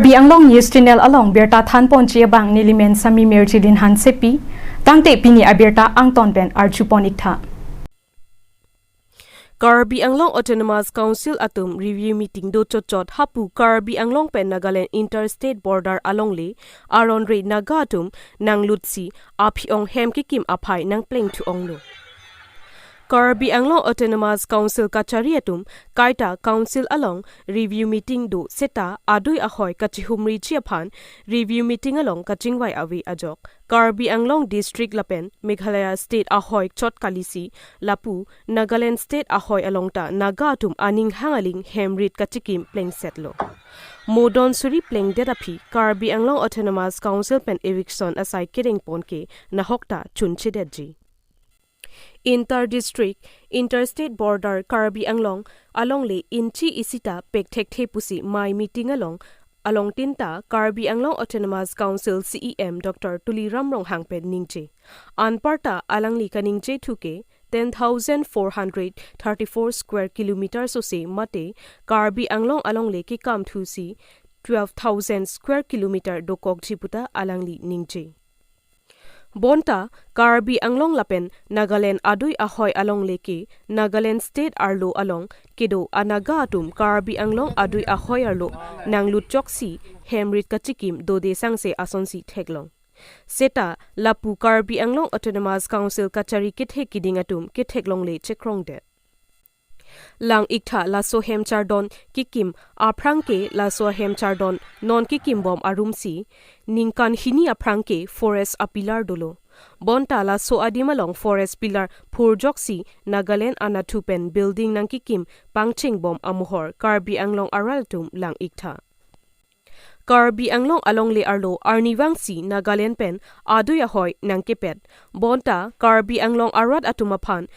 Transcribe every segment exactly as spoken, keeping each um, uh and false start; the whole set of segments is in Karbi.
Karbi Anglong News Channel along birta thanponji abang nelimen Sami Mirjilin Hansepi, tangte pini abirta angton pen arjupon iktha. Karbi Anglong Autonomous Council atum review meeting do chotchot hapu Karbi Anglong pen Nagaland interstate border alongle aron re Naga atum nanglutsi aphi-ong hem kekim aphai nangplengthu-onglo. Karbi Anglong Autonomous Council kachari atum kaita council along review meeting do seta adui ahoi kachihumriji aphan review meeting along kachingvai ave ajok Karbi Anglong district lapen Meghalaya state ahoi chot kalisi lapu Nagaland state ahoi along ta Naga atum aning hang aling hem rit kachikim plengsetlo. Mo don suri plengdet aphi Karbi Anglong Autonomous Council pen eviction asai kerengpon ke nahok ta chunchedetji. Inter district, interstate border Karbi Anglong alongle inchi isi ta pekthekthe pusi mai meeting along along tinta Karbi Anglong Autonomous Council C E M Doctor Tuliram Ronghang pen ningje. Anparta alangli kaningjethu ke ten thousand four hundred thirty-four square kilometer sose mate Karbi Anglong alongle kekamthusi twelve thousand square kilometer dokokji puta alangli ningje. Bonta Karbi Anglong lapen Nagaland adui ahoi alongle ke Nagaland state arlo along kedo a-Naga atum Karbi Anglong adui ahoi arlo nanglutchoksi hem rit kachikim dode sangse asonsi theklong. Seta lapu Karbi Anglong Autonomous Council kachari kethe kiding atum ketheklongle chekrongdet. Lang iktha laso hem chardon kekim aphrang ke laso hem chardon non kekimbom arumsi ningkan hini aphrang ke forest a-pillar dolo. Bonta laso adim along forest pillar phurjoksi Nagaland anatthu pen building nangkekim pangchingbom amohor Karbi Anglong arat atum lang iktha. Karbi Anglong alongle arlo arnivangsi Nagaland pen adui ahoi nangkepet. Bonta Karbi Anglong arat atum aphan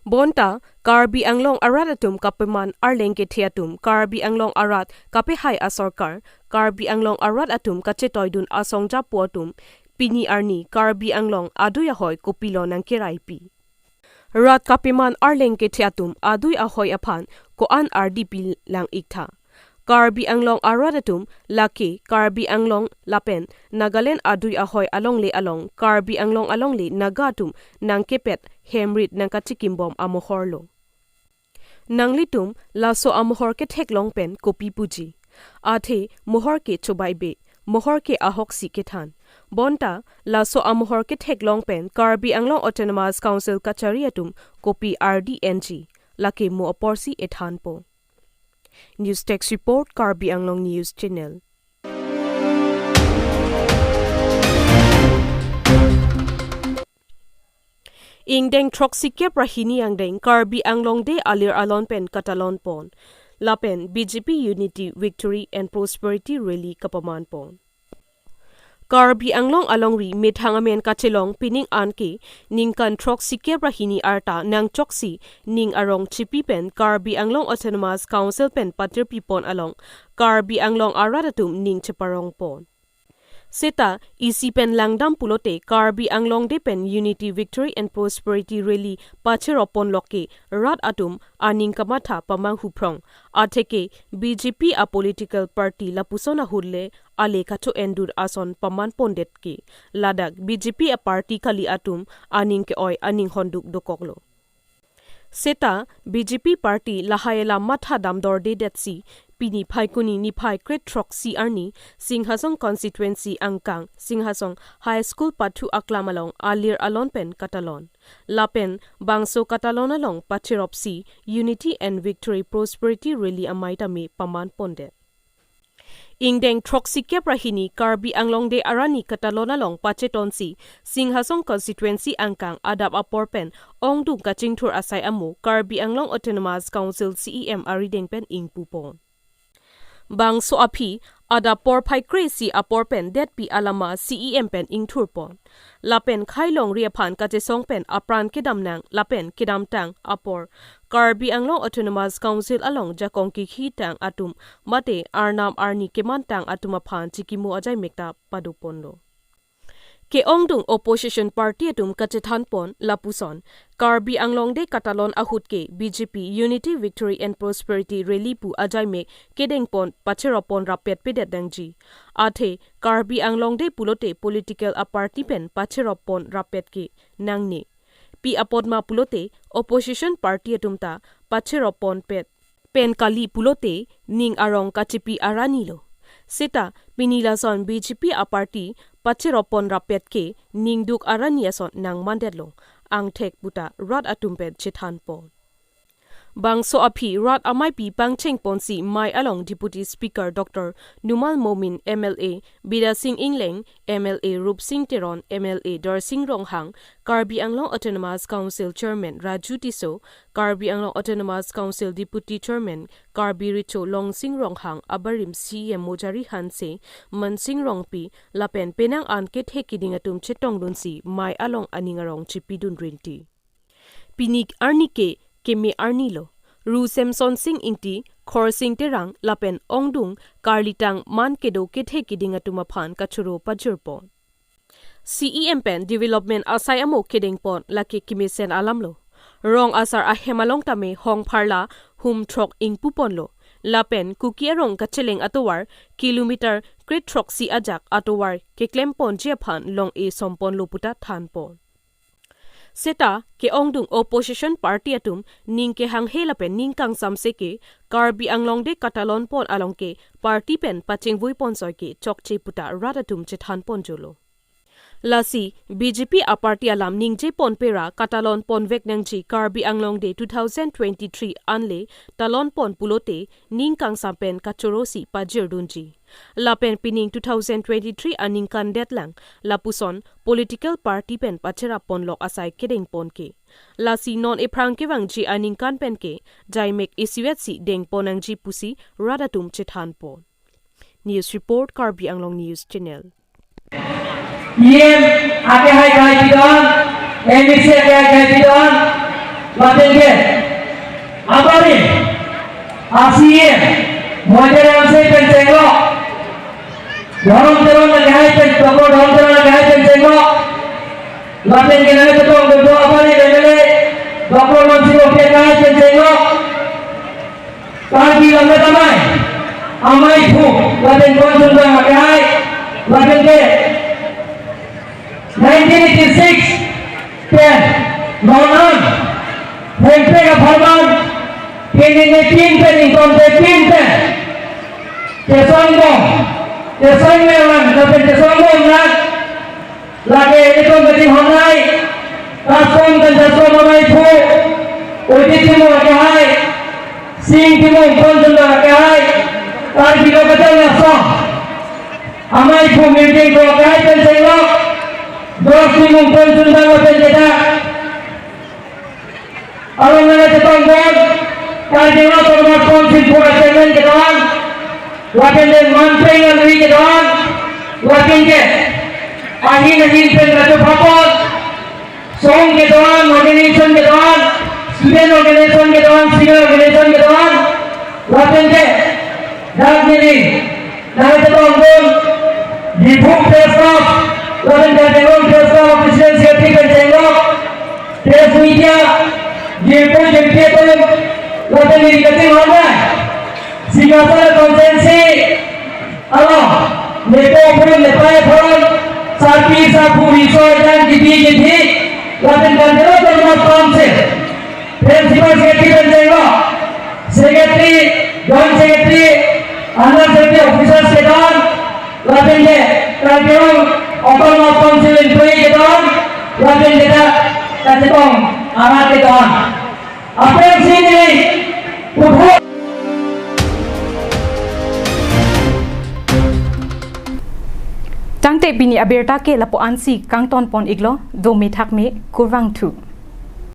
Bonta Karbi Anglong arat atum kapeman arleng kethe atum, Karbi Anglong arat kapehai asorkar, Karbi Anglong arat atum kachetoidun asong japo atum, pini arni Karbi Anglong adui ahoi kopilo nangkeraipi. Rat kapeman arleng kethe atum adui ahoi aphan ko-an ardipi lang iktha. Karbi Anglong arat atum lake Karbi Anglong lapen Nagaland adui ahoi alongle along Karbi Anglong alongle Naga atum nangkepet hem rit nangkachikimbom amohorlo. Nanglitum laso amohor ketheklong pen kopi puji? Athe mohor ke chobaibe, mohor ke ahoksi kethan. Bonta laso amohor ketheklong pen Karbi Anglong Autonomous Council kachari atum kopi ardi enji, lake mo aporsi ethanpo. News Desk Report, Karbi Anglong News Channel. Ingdeng throksi kep ra hini angdeng Karbi Anglong Day alir alon pen katalon pon. Lapen B J P Unity, Victory and Prosperity Rally kapaman pon. Karbi Anglong alongri methang amen kachelong pining an ke ningkan throksi kep ra hini arta nangchoksi ning arong chipi pen Karbi Anglong Autonomous Council pen patirpi pon along Karbi Anglong arat atum ning cheparong pon. Seta isi pen langdam pulote Karbi Anglong Day pen Unity, Victory and Prosperity Rally pachirop pon loke rat atum aning kamatha pamanghu phrong. Atheke B J P a political party lapuson ahut le ale kacho endur ason paman pondet ke ladak B J P a party kali atum aning ke-oi aning honduk dokoklo. Seta B J P party lahai alam matha damdordedetsi pini Phaikuni niphai kret throksi arni Singhasong constituency angkang Singhasong High School pathu aklam along alir alon pen katalon. Lapen bangso katalon along pachiropsi Unity and Victory Prosperity Rally amei tame paman pondet. Ingdeng throksi kep ra hini Karbi Anglong Day arni katalon along pachetonsi Singhasong constituency angkang adap apor pen ongdung kachingthur asai amo Karbi Anglong Autonomous Council C E M arideng pen ingpu pon. Bangso aphi adap porphai kre-isi apor pen detpi alama C E M pen ingthur pon. Lapen khei longri aphan kachesong pen apran kedam nang lapen kedamtang apor Karbi Anglong Autonomous Council along jakong kikhi tang atum mate arnam arni kemantang atum aphan chikimo ajai mekta pado ponlo. Ke-ongdung opposition party atum kachethanpon lapuson, Karbi Anglong Day katalon ahut ke B J P Unity Victory and Prosperity Rally pu ajaimek kedengpon pacheroppon rapet pedet nangji. Athe Karbi Anglong Day pulote political aparty pen pacheroppon rapet ke nangne. Pi apotma pulote opposition party atum ta pacheroppon pet pen kali pulote ning arong kachipi arani lo. Seta pini lason B J P aparty pacheroppon rapet ke ningduk arani ason nangmandetlo, angthek puta rat atum pen chethanpon. Bangso aphi rat ameipi pangchengponsi mei along Deputy Speaker Doctor Numal Momin, M L A Bidya Sing Engleng, M L A Rupsing Teron, M L A Darsing Ronghang, Karbi Anglong Autonomous Council Chairman Raju Tisso, Karbi Anglong Autonomous Council Deputy Chairman Karbi Recho Longsing Ronghang, abarim C E M Mojari Hanse, Mansing Rongpi, lapen penang an kethe kiding atum chetongdunsi mei along aning arong chipidun rinti. Pini arni ke keme arni lo. Ru Semson Sing Ingti, Khorsing Terang lapen ongdung karlitang man kedo kethe kiding atum aphan kachoro pajirpon. C E M pen development asai amo kedengpon lake kemesen alam lo. Rong asar ahem along tame hong pharla hum throk ingpuponlo. Lapen Kuki arong kacheleng atovar kilometer krethrok si ajak atovar keklemponji aphan long-e somponlo puta thanpon. Seta ke-ongdung opposition party atum ning kehanghe lapen ning kangsamse ke Karbi Anglong Day katalonpon along ke party pen pachingvuipon soi ke chokche puta rat atum chethanponjolo. Lasi B J P aparty alam ningjeponpe ra katalonponvek nangji Karbi Anglong Day two thousand twenty-three anle talonpon pulote ning kangsam pen kachorosi pajirdunji. Lapen pining two thousand twenty-three aningkan detlang lapuson political party pen pacherapponlok asai kedengpon ke. Lasi non ephrang kevangji aningkan pen ke jaimek isivetsi dengpon nangji pusi rat atum chethanpon. News report, Karbi Anglong News Channel. E M akehai kahai pidon, M A C akehai kahai pidon, lapen ke apari, a C E M, Moider Ramsey pen chenglo, Dhorom Teron akehai pen, Doctor Dhorom Teron akehai pen chenglo, lapen ke nai chetong kedo apari M L A, Doctor Mansing Rongpi akehai pen chenglo, Karbi lammet amei, ameiphu, lapen Konchundang akehai, lapen ke nineteen eighty-six pen, non an, Hemprek apharman, pini ne pin pen, ingtonte pin pen, kesongbom, kesongmelang, lapen kesongbomlang, lake itum kachinghon hai, Kastom Kanjastom ameiphu, Ojit Timung akehai, Sing Timung Konchundang akehai, Karbi Lo Kacharli Asong ameiphu Mirjeng Kro akehai pen chenglo, Dos Timung Konchundang lapen ke ta along nangchetongdun, Karbi Anglong Autonomous Council Board Chairman kedo-an, lapen den Manpeng Alui kedo-an, lapen ke ahin ahin pen kachepapot, song kedo-an, organization kedo-an, student organization kedo-an, civil organization kedo-an, lapen ke dak neli nangchetongdun, Diphu Press Club, lapen Karbi Anglong Press Club President Secretary pen chenglo, press media, jirpo jirpi atum, lapen neli kachinghon hai, Simhasal constituency along, nepo aphuron, nepei aphuron, sarpi sarpo, riso ejang, kipi kithi, lapen Karbi Anglong Autonomous Council Principal Secretary pen chenglo, Secretary, Joint Secretary, Under Secretary, officers kedo-an, lapen ke Karbi Anglong Autonomous Council employee kedo-an, lapen ke ta kachetong arat kedo-an. Aphrangsi neli puthot. Tangte pini abirta ke lapu-ansi kangtonpon iklo, dome thakme, kurvangthu.